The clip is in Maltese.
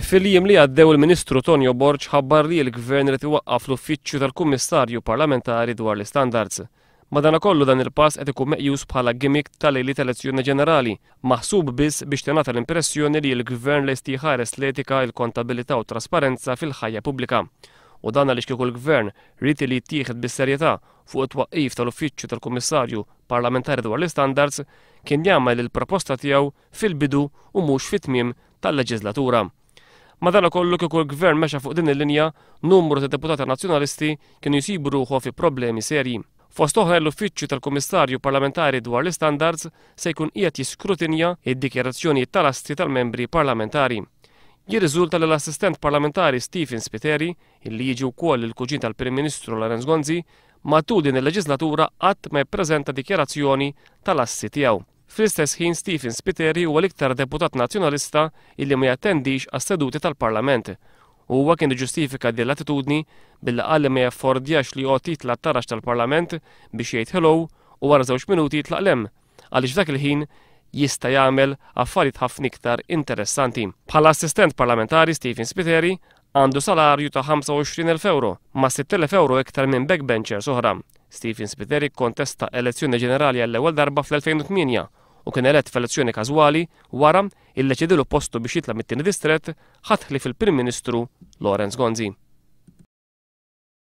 Fil-jiem li għaddew il-Ministru Tonio Borg ħabbar li l-Gvern irid iwaqqaf l-Uffiċċju tal-Kummissarju Parlamentari dwar l-Istandards. Madanakollu dan il-pass qed ikun meqjus bħala gimmick ta' lejliet elezzjoni ġenerali, maħsub biss biex tingħata l-impressjoni li l-Gvern lest jħares l-etika, il-kontabilità u t-trasparenza fil-ħajja pubblika. U dan għaliex kieku l-Gvern ried li jittieħed bis-serjetà fuq it-twaqqif tal-Uffiċċju tal-Kummissarju Parlamentari dwar l-Istandards, kien jagħmel il-proposta tiegħu fil-bidu u mhux fit-tmiem tal-leġiżlatura. Madanakollu kieku l-Gvern mexa fuq din il-linja, numru ta' deputati Nazzjonalisti kienu jsibu ruħhom fi problemi serji. Fost oħrajn l-Uffiċċju tal-Kummissarju Parlamentari dwar l-Istandards se jkun qiegħed jiskrutinja d-dikjarazzjonijiet tal-assi tal-membri parlamentari. Jirriżulta li l-Assistent Parlamentari Stephen Spiteri, illi jiġi wkoll il-kuġin tal-Prim Ministru Lawrence Gonzi, matul din il-leġiżlatura qatt ma ippreżenta dikjarazzjoni tal-assi tiegħu. Fl-istess ħin Stephen Spiteri huwa l-iktar deputat Nazzjonalista illi ma jattendix għas-seduti tal-Parlament. Huwa kien iġġustifika din l-attitudni billi qal li ma jaffordjax li joqgħod jitla' t-taraġ tal-Parlament biex jgħid hello u wara żewġ minuti jitlaq 'l hemm għaliex f'dak il-ħin jista' jagħmel affarijiet ħafna iktar interessanti. Bħala assistent parlamentari Stephen Spiteri għandu salarju ta' 25,000 ewro, ma' 6,000 ewro iktar minn backbenchers oħra. Stephen Spiteri kkontesta elezzjoni ġenerali għall-ewwel darba fl-2008 u kien elett f'elezzjoni każwali wara illi ċedilu postu biex jitla' mit-tieni distrett ħadd ħlief il-Prim Ministru Lawrence Gonzi.